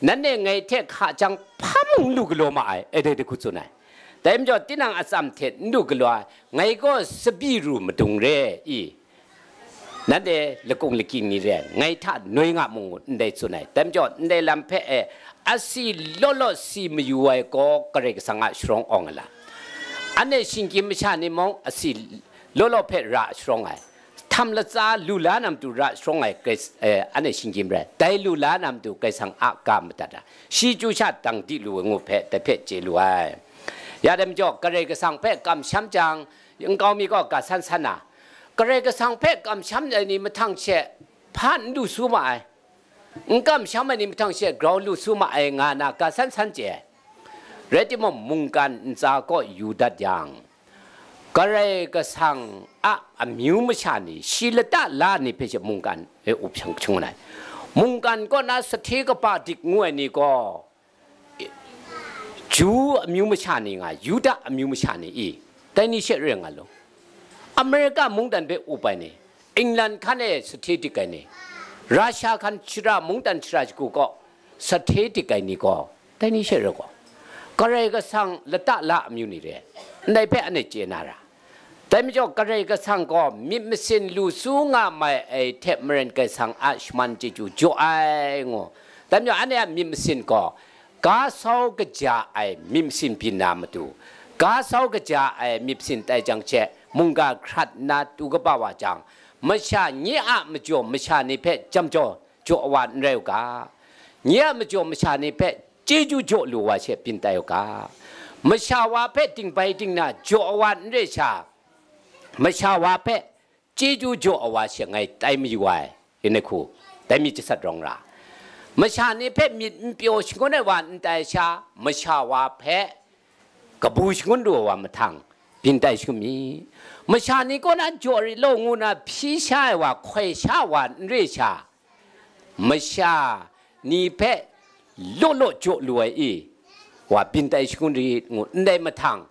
nanhte ngai hte hka jang hpa mung n lu galaw ma ai, e dai dahku tsun ai. Dai majaw, tinang atsam hte n lu galaw ai, ngai gaw tsabyi ru madung re i, nanhte lakung lakying ni re ai, ngai hta noi nga mu ngu ndai tsun ai. Dai majaw, ndai lam hpe e, asi law law si mayu ai gaw Karai Kasang a sharawng awng ai lam. Anhte shinggyim masha ni mung asi law law hpe ra sharawng ai. Htam latsa lu la na matu ra sharawng ai Krais-, eh, anhte shinggyim rai. Dai lu la na matu Karai Kasang a ga madat ai. Shi chyu sha dang di lu ai ngu hpe, dai hpe chye lu ai. Ya dai majaw, Karai Kasang hpe kamsham jang, nkau mi gaw ga san san na, Karai Kasang hpe kamsham ai ni mahtang she hpa n lu su ma ai, n kamsham ai ni mahtang she grau lu su ma ai nga na ga san san chye ai. Rai timung, mungkan ntsa kaw yu dat yang, Karai Kasang a amyu masha ni, shi lata la ni hpe she mungkan e up shang hkring ai. Mungkan kaw na sahte kaba dik ngu ai ni gaw, Ju amyu masha ni nga, Yuda amyu masha ni i, dai ni she rai nga law. Amerika mungdan hpe up ai ni, England hkan e sahte dik ai ni, Russia hkan shara mungdan shara shagu kaw sahte dik ai ni gaw, dai ni she rai gaw, Karai Kasang lata la amyu ni re, ndai hpe anhte chye na ra. Dai majaw, Karai Kasang gaw myit masin lu su nga mai ai hte maren Karai Kasang a shaman chyeju jaw ai ngu. Dai majaw, anhte a myit masin gaw, ga sau kaja ai myit masin byin na matu, ga sau kaja ai myit masin tai jang she, mungga hkrat nna tu kaba wa jang, masha nye a majaw masha ni hpe jam jaw jaw wa n rai u ga, nye a majaw masha ni hpe chyeju jaw lu wa she byin tai u ga, masha wa hpe dingbai dingna jaw wa n re sha, masha wa hpe chyeju jaw wa she ngai tai mayu ai, yin ai hku, dai mi jasat rawng ra. Masha ni hpe myit n pyaw shangun ai wa n tai sha, masha wa hpe kabu shangun lu ai wa mahtang, byin tai shangun mi. Masha ni kaw na jaw rit law ngu na hpyi sha ai wa hkoi sha wa n re sha, masha ni hpe law law jaw lu ai i, wa byin tai shangun rit ngu ndai mahtang,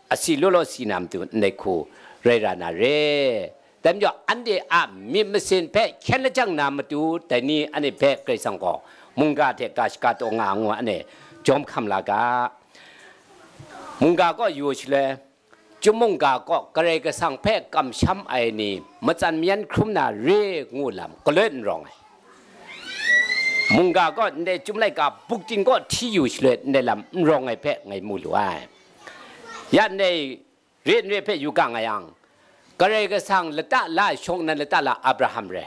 asi law law si na matu ndai hku rai ra na re. Dai majaw, anhte a myit masin hpe hkyen lajang na matu, dai ni anhte hpe Karai Kasang gaw mungga hte ga shaga taw nga ngu anhte jawm hkam la ga. Mungga kaw yu shaloi, Chyum mungga kaw Karai Kasang hpe kamsham ai ni matsan mayan hkrum na re ngu lam galoi n rawng ai. Mungga kaw ndai chyum laika bukting kaw hti yu shaloi ndai lam n rawng ai hpe ngai mu lu ai. Ya ndai re n re hpe yu ga nga yang, Karai Kasang lata la ai shawng nnan lata la Abraham re.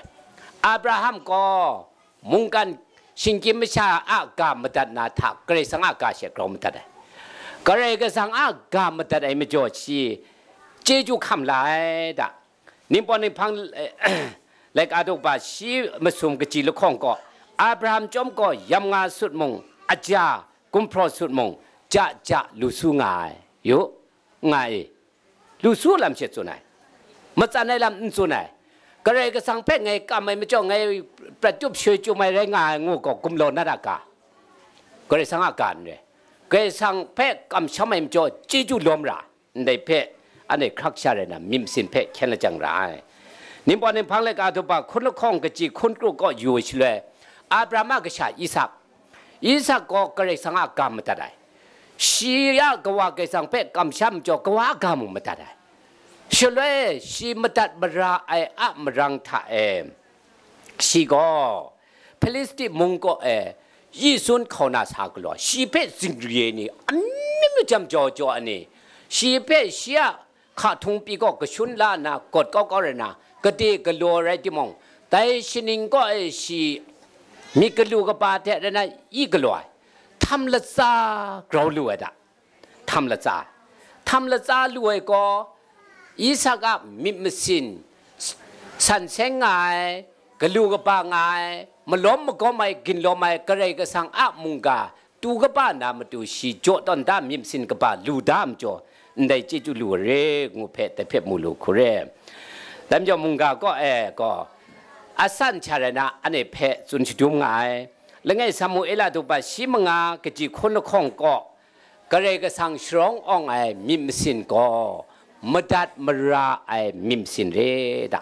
Abraham gaw mungkan shinggyim masha a ga madat na hta Karai Kasang a ga she grau madat ai. Karai Kasang a ga madat ai majaw shi chyeju hkam la ai da. Ningpawt ninghpang, eh, laika daw ba shi masum kaji lahkawng gaw, Abraham chyawm gaw yam nga sut mung, aja gumhpraw sut mung, ja ja lu su nga ai. Yu, nga e. Lu su lam she tsun ai. Matsan ai lam n tsun ai. Karai Kasang hpe ngai kam ai majaw ngai prat tup shoi chyum ai rai nga ai ngu gaw gumlau na ra ga? Karai Kasang a ga n re. Karai Kasang hpe kamsham ai majaw chyeju lawm ra, ndai hpe anhte hkrak sha rai na myit masin hpe hkyen lajang ra ai. Ningpawt ninghpang laika daw ba hkun lahkawng kaji hkun kru kaw yu ai shaloi, Abraham a kasha Isak, Isak gaw Karai Kasang a ga madat ai. Shi a kawa Karai Kasang hpe kamsham majaw, kawa a ga mung madat ai. Shaloi shi madat mara ai a marang hta e, shi gaw Hpilisti mung kaw e yi sun hkau na sa galaw, shi hpe zingri ai ni, amyu jam jau jau ai ni, shi hpe shi a hka htung pyi gaw kashun la nna gawt kau kau rai nna, gade galaw rai timung, dai shaning kaw e shi myit galu kaba hte rai nna yi galaw ai, htam latsa grau lu ai da. Htam latsa. Htam latsa lu ai gaw, Isak a myit masin san seng nga ai, galu kaba nga ai, malawm magawm ai, ginlawm ai Karai Kasang a mungga tu kaba na matu shi jaw tawn da myit masin kaba lu da majaw, ndai chyeju lu re ngu hpe dai hpe mu lu hku re. Dai majaw mungga kaw e gaw, asan sha rai na, anhte hpe tsun shadum nga ai. Langai Samuela daw shi manga kaji hkun lahkawng kaw, Karai Kasang sharawng awng ai myit masin gaw, madat mara ai myit masin re da.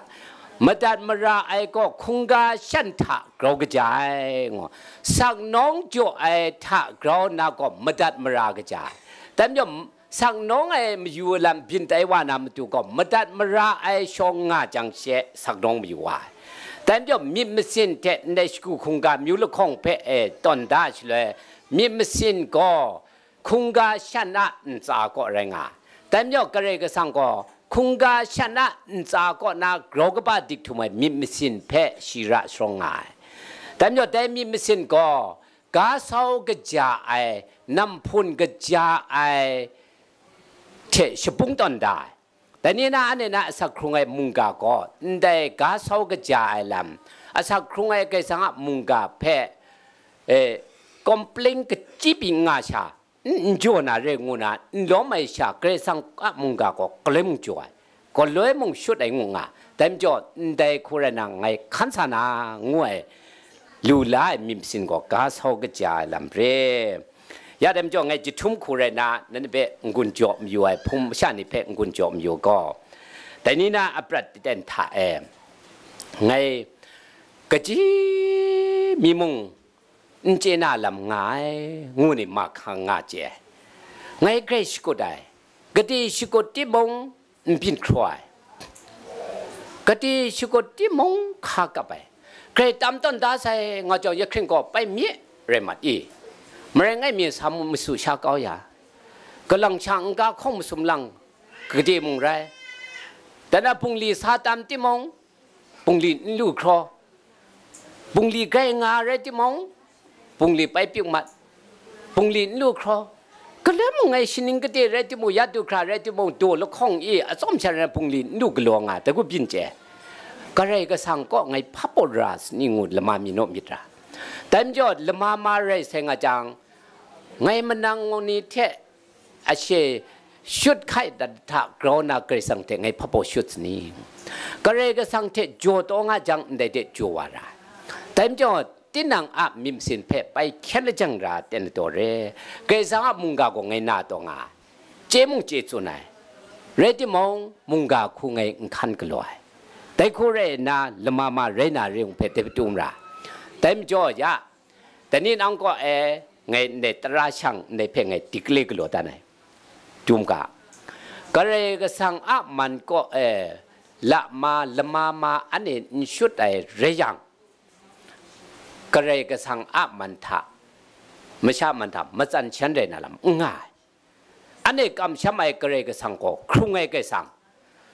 Madat mara ai gaw hkungga shan hta grau kaja ai, ngu. Saknawng jaw ai hta grau na gaw madat mara kaja ai. Dai majaw, saknawng ai mayu lam byin tai wa na matu gaw, madat mara ai shawng nga jang she saknawng mayu wa ai. Dai majaw, myit masin hte ndai shagu hkungga myu lahkawng hpe e tawn da shaloi, myit masin gaw hkungga shan a ntsa kaw rai nga ai. Dai majaw, Karai Kasang gaw hkungga shan a ntsa kaw na grau kaba dik htum ai myit masin hpe shi ra sharawng nga ai. Dai majaw, dai myit masin gaw ga sau kaja ai, namhpun kaja ai hte shabung tawn da ai. Dai ni na anhte na asak hkrung ai mungga gaw, ndai ga sau kaja ai lam, asak hkrung ai Karai Kasang a mungga hpe, e, complain kachyi pyi n nga sha, n, n jaw na re ngu na, n lawm ai sha, Karai Kasang a mungga gaw galoi mung jaw ai, galoi mung shut ai ngu nga, dai majaw, ndai hku rai na, ngai hkan sa na, ngu ai, lu la ai myit masin gaw ga sau kaja ai lam re. Ya dai majaw, ngai jahtum hku rai na, nanhte hpe n-gun jaw mayu ai, hpung masha ni hpe n-gun jaw mayu gaw, dai ni na a prat ten hta e, ngai kaji mi mung n chye na lam nga ai, ngu ni mahkang nga chye ai. Ngai grai shakut ai, gade shakut timung, n byin hkraw ai, gade shakut timung hka kap ai, grai tam tawn da sai nga jang, ya hkring gaw pai mi rai mat i? Marai ngai mi sa mu masu sha kau ya, kalang sha n-ga hkawng masum lang gade mung rai, dan a bungli sa tam timung, bungli n lu hkraw, bungli grai nga rai timung, bungli pai pyuk mat, bungli n lu hkraw, galoi mung ngai shaning gade rai timung, ya du hkra rai timung, daw lahkawng e atsawm sha rai bungli n lu galaw nga, dai hku byin chye. Karai Kasang kaw ngai hpa pawt ra sani ngu lama mi naw myit ra. Dai majaw, lama ma rai sai nga jang, ngai manang ni hte ashe shut hkai dat hta grau na Karai Kasang hte ngai hpa pawt shut sani? Karai Kasang hte jaw taw nga jang, ndai de jaw wa ra. Dai majaw, tinang a myit masin hpe pai hkyen lajang ra ten ladaw re. Karai Kasang a mungga gaw ngai na taw nga ai, chye mung chye tsun ai, rai timung, mungga hku ngai n hkan galaw ai. Dai hku rai nna, lama ma rai na re ngu hpe dai hpe tum ra. Dai majaw, ya, dai ni nang kaw e, ngai ndai tara shang ndai hpe ngai dik le galaw dan ai. Dum ga, Karai Kasang a man kaw e, lama lama ma anhte n shut ai rai yang, Karai Kasang a man hta, masha man hta matsan shan rai na lam n nga ai. Anhte kamsham ai Karai Kasang gaw hkrung ai Karai Kasang,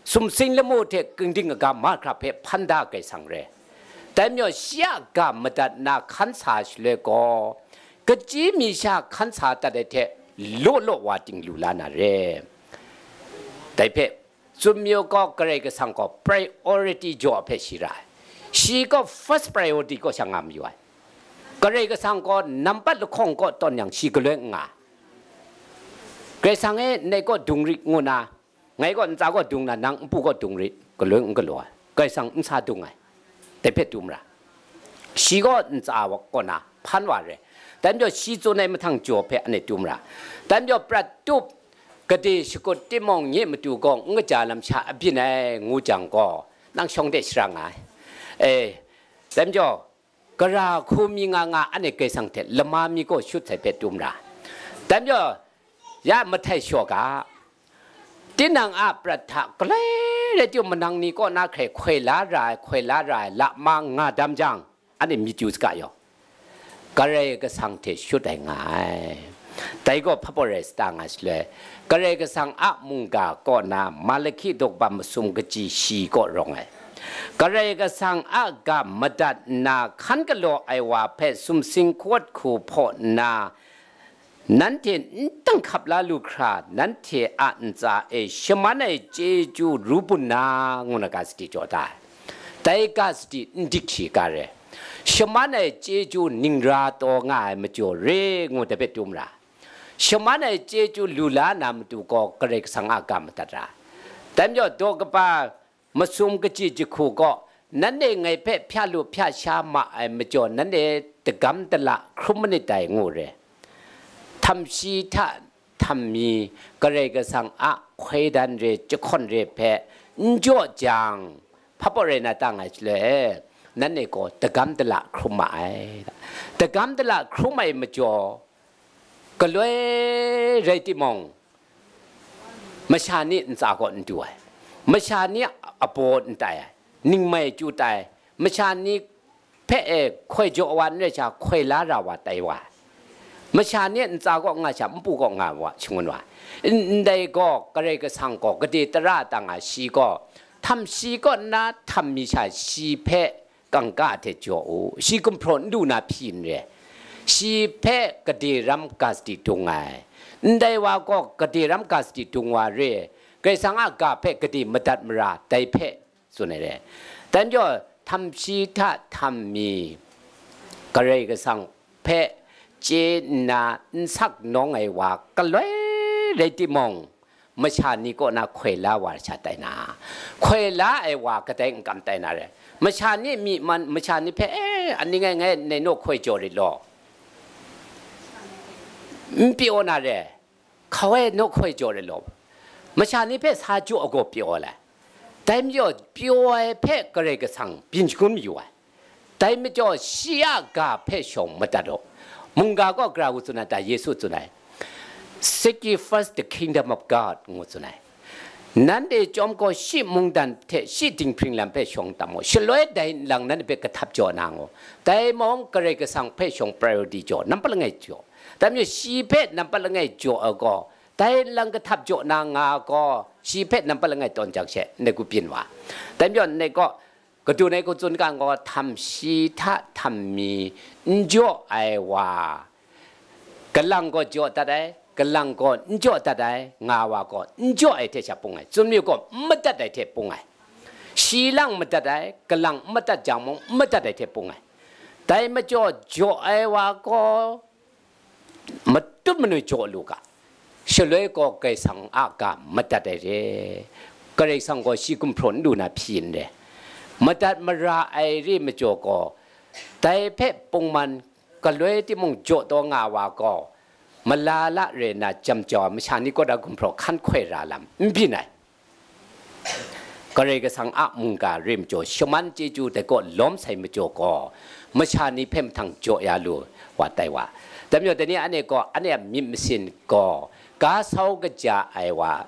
sumsing lamu hte kingding aga mahkra hpe hpan da ai Karai Kasang re. Dai majaw, shi a ga madat na hkan sa shaloi gaw, kachyi mi sha hkan sa dat ai hte law law wa ting lu la na re. Dai hpe, tsun mayu gaw, Karai Kasang gaw priority jaw hpe shi ra ai. Shi gaw first priority kaw sha nga mayu ai. Karai Kasang gaw nambat lahkawng kaw tawn yang shi galoi n nga ai. Karai Kasang e, ndai kaw dung rit ngu na, ngai gaw ntsa gaw dung na, nang npu gaw dung rit, galoi n galaw ai. Karai Kasang n sa dung ai. Dai hpe dum ra. Shi gaw ntsa wa kaw na hpan wa re. Dai majaw, shi tsun ai mahtang jaw hpe anhte dum ra. Dai majaw, prat tup, gade shakut timung, nye matu gaw n kaja lam sha abyin ai, ngu jang gaw, nang shawng de shara nga ai. E, dai majaw, gara hku mi nga nga anhte Karai Kasang hte lama mi gaw shut sai hpe dum ra. Dai majaw, ya mahtai shaw ga, tinang a prat hta galoi rai timung, manang ni kaw na hkrai hkoi la ra ai, hkoi la ra ai, lama nga dam jang, anhte myit yu saga yaw. Karai Kasang hte shut ai nga ai. Dai gaw hpa pawt rai sa ta nga shaloi, Karai Kasang a mungga kaw na Malaki daw kaba masum kaji shi kaw rawng ai. Karai Kasang a ga madat nna hkan galaw ai wa hpe sumsing hkawt hku hpaw nna, nanhte n tanghkap la lu hkra, nanhte a ntsa e shaman ai chyeju ru bun na, ngu na ga sadi jaw da ai. Dai ga sadi n dik shi ga re. Shaman ai chyeju ningra taw nga ai majaw re ngu dai hpe tum ra. Shaman ai chyeju lu la na matu gaw Karai Kasang a ga madat ra. Dai majaw daw kaba masum kachyi jahku gaw nanhte ngai hpe hpya lu hpya sha ma ai majaw nanhte dagam dala hkrum manit dai ngu re. Htam shi hta htam mi Karai Kasang a hkoi dan re jahkawn re hpe n jaw jang, hpa pawt rai na ta nga ai shaloi, nanhte gaw dagam dala hkrum ma ai. Dagam dala hkrum ai majaw, galoi rai timung, masha ni ntsa kaw n du ai, masha ni abaw n tai ai, ningmai chyu tai, masha ni hpe e hkoi jaw wa n rai sha, hkoi la ra wa tai wa ai. Masha ni ntsa kaw nga sha, npu kaw nga wa shangun wa ai. N- ndai gaw Karai Kasang gaw gade tara ta nga shi gaw, htam shi kaw nna htam mi sha shi hpe kangka hte jaw u, shi gumhpraw n du na hpyi n re. Shi hpe gade ram ga sadi dung ai. Ndai wa gaw gade ram ga sadi dung wa re, Karai Kasang a ga hpe gade madat mara dai hpe tsun ai re. Dai majaw, htam shi hta htam mi Karai Kasang hpe chye nna n sak nawng ai wa galoi rai timung, masha ni kaw na hkoi la wa sha tai na, hkoi la ai wa kadai n kam tai na re. Masha ni myi man, masha ni hpe, "E, aning ai ngai nai naw hkoi jaw rit law," n pyaw na re. Hkau ai naw hkoi jaw rit law, masha ni hpe sa jaw ai gaw pyaw ai. Dai majaw, pyaw ai hpe Karai Kasang byin shangun mayu ai. Dai majaw, shi a ga hpe shawng madat u. Mungga gaw gara ngu tsun ai ta? Yesu tsun ai, "Seek ye first the kingdom of God," ngu tsun ai. "Nanhte chyawm gaw shi mungdan hte shi dinghpring lam hpe shawng tam u, shaloi dai nlang nanhte hpe kahtap jaw na ngu." Dai mung Karai Kasang hpe shawng priority jaw, nampat langai jaw. Dai majaw, shi hpe nampat langai jaw ai gaw, dai nlang kahtap jaw na nga gaw, shi hpe nampat langai tawn jang she, ndai gaw byin wa. Dai majaw, ndai gaw, kadun ai hku tsun ga gaw, htam shi hta htam mi n jaw ai wa, kalang gaw jaw dat ai, kalang gaw n jaw dat ai, nga wa gaw n jaw ai hte sha pung ai, tsun mayu gaw, n madat ai hte pung ai. Shi lang madat ai, kalang n madat jang mung, n madat ai hte pung ai. Dai majaw, jaw ai wa gaw, matut manoi jaw lu ga, shaloi gaw Karai Kasang a ga madat ai re. Karai Kasang gaw shi gumhpraw n lu na hpyi n re. Madat mara ai re majaw gaw, dai hpe pungman galoi timung jaw taw nga wa gaw, malala re na jam jau ai masha ni kaw da gumhpraw hkan hkoi ra lam n byin ai. Karai Kasang a mungga re majaw, shaman chyeju dai kaw lawm sai majaw gaw, masha ni hpe mahtang jaw ya lu wa tai wa. Dai majaw, dai ni anhte gaw, anhte a myit masin gaw, ga sau kaja ai wa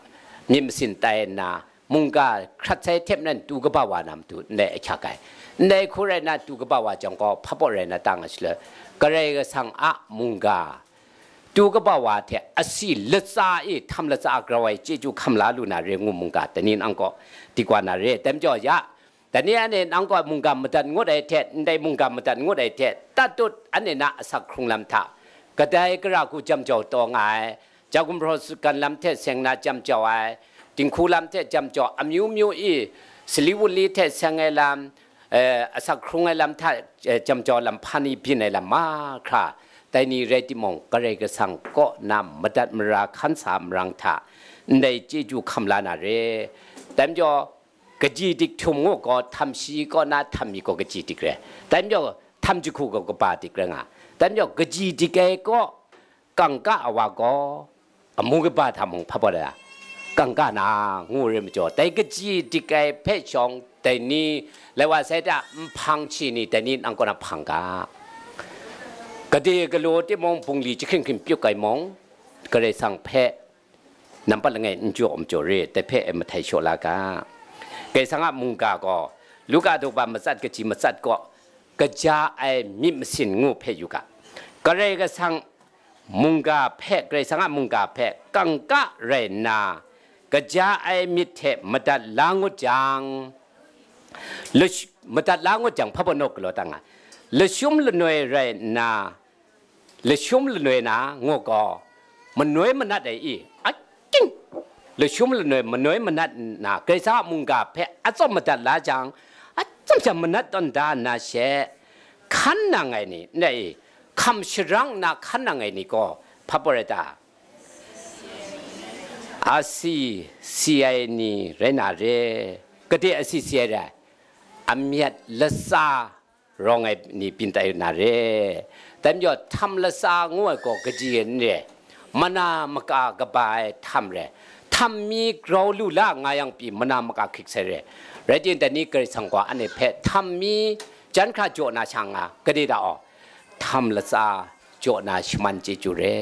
myit masin tai nna, mungga hkrat sai hte maren tu kaba wa na matu ndai ahkyak ai. Ndai hku rai nna tu kaba wa jang gaw, hpa pawt rai na ta nga shaloi, Karai Kasang a mungga tu kaba wa hte asi latsa e htam latsa grau ai chyeju hkam la lu na re ngu mungga, dai ni nang kaw dik wa na re. Dai majaw ya, dai ni anhte nang kaw mungga madat ngut ai hte, ndai mungga madat ngut ai hte, tatut anhte na asak hkrung lam hta, kadai gara hku jam jau taw nga ai, ja gumhpraw sutgan lam hte seng na jam jau ai, dinghku lam hte jam jau, amyu myu i, sali wunli hte seng ai lam, eh, asak hkrung ai lam hta, eh, jam jau lam hpa ni byin ai lam mahkra, dai ni rai timung, Karai Kasang kaw na madat mara hkan sa marang hta, ndai chyeju hkam la na re. Dai majaw, kaji dik htum ngu gaw, htam shi kaw na htam mi gaw kaji dik re. Dai majaw, htam jahku gaw kaba dik rai nga. Dai majaw, kaji dik ai kaw, kangka ai wa gaw, amu kaba hta mung hpa pawt ai, kangka na ngu re majaw, dai kaji dik ai hpe shawng, dai ni, lai wa sai ta, nhpang hti ni, dai ni nang kaw na hpang ga. Gade galaw timung, bungli jahkring hkring pyuk ai mung, Karai Kasang hpe nampat langai n jaw majaw re, dai hpe e mahtai shaw la ga. Karai Kasang a mungga gaw, Luka daw ba matsat kaji matsat gaw, kaja ai myit masin ngu hpe yu ga. Karai Kasang mungga hpe, Karai Kasang a mungga hpe kangka rai nna, kaja ai myit hte madat la ngut jang, lash-, madat la ngut jang, hpa baw naw galaw ta nga, lashum lanoi rai nna, lashum lanoi na ngu gaw, manoi manat ai i, ating, lashum lanoi manoi manat nna, Karai Kasang a mungga hpe atsawm madat la jang, atsawm sha manat tawn da nna she, hkan nang ai ni, ndai hkam sharang nna hkan nang ai ni gaw hpa pawt rai ta? Asi si ai ni rai na re. Gade asi si ai rai? Amyat latsa rawng ai ni byin tai na re. Dai majaw, htam latsa ngu ai gaw kaji n re, mana maka kaba ai htam re. Htam mi grau lu la nga yang pyi mana maka hkrik sai re. Rai timung, dai ni Karai Kasang gaw anhte hpe htam mi jan hkra jaw na sha nga, gade da aw? Htam latsa jaw na shaman chyeju re.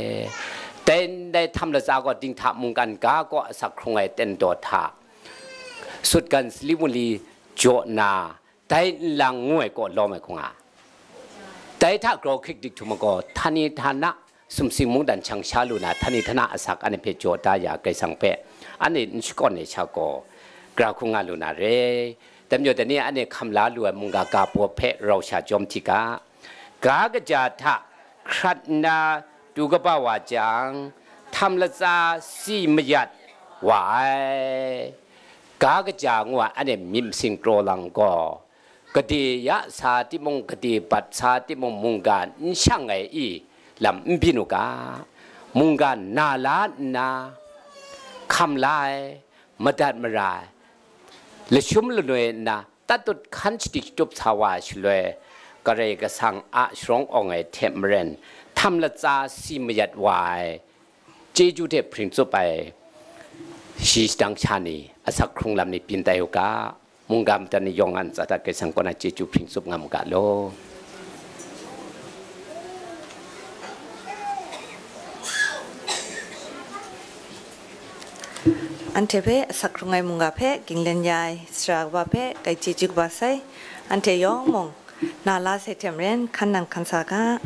Dai ndai htam latsa gaw dinghta mungkan ga kaw asak hkrung ai ten daw hta, sutgan sali wunli jaw na, dai nlang ngu ai kaw lawm ai hku nga. Dai hta grau hkrik dik htum ai gaw, htani htana sumsing mungdan shang sha lu na, htani htana asak anhte hpe jaw da ya, Karai Kasang hpe anhte n shakawn ai sha gaw, gara hku nga lu na re. Dai majaw, dai ni anhte hkam la lu ai mungga ga baw hpe rau sha jawm hti ga. Ga kaja hta hkrat nna du kaba wa jang, htam latsa si mayat wa ai. Ga kaja ngu ai anhte myit masin kraw lang gaw, gade ya sa timung, gade bat sa timung, mungga n shang ai i lam n byin u ga, mungga na la nna, hkam la ai, madat mara ai, lashum lanoi nna, tatut hkan shadi shatup sa wa ai shaloi, Karai Kasang a sharawng awng ai hte maren, htam latsa si mayat wa ai, chyeju hte hpring tsup ai, shi shadang sha ni, asak hkrung lam ni byin tai u ga, mungga mada ni yawng a ntsa hta Karai Kasang kaw na chyeju hpring tsup nga mu ga law. Anhte hpe asak hkrung ai mungga hpe ginglen ya ai sara kaba hpe kai chyeju kaba sai. Anhte yawng mung na la sai hte maren hkan nang hkan sa ga.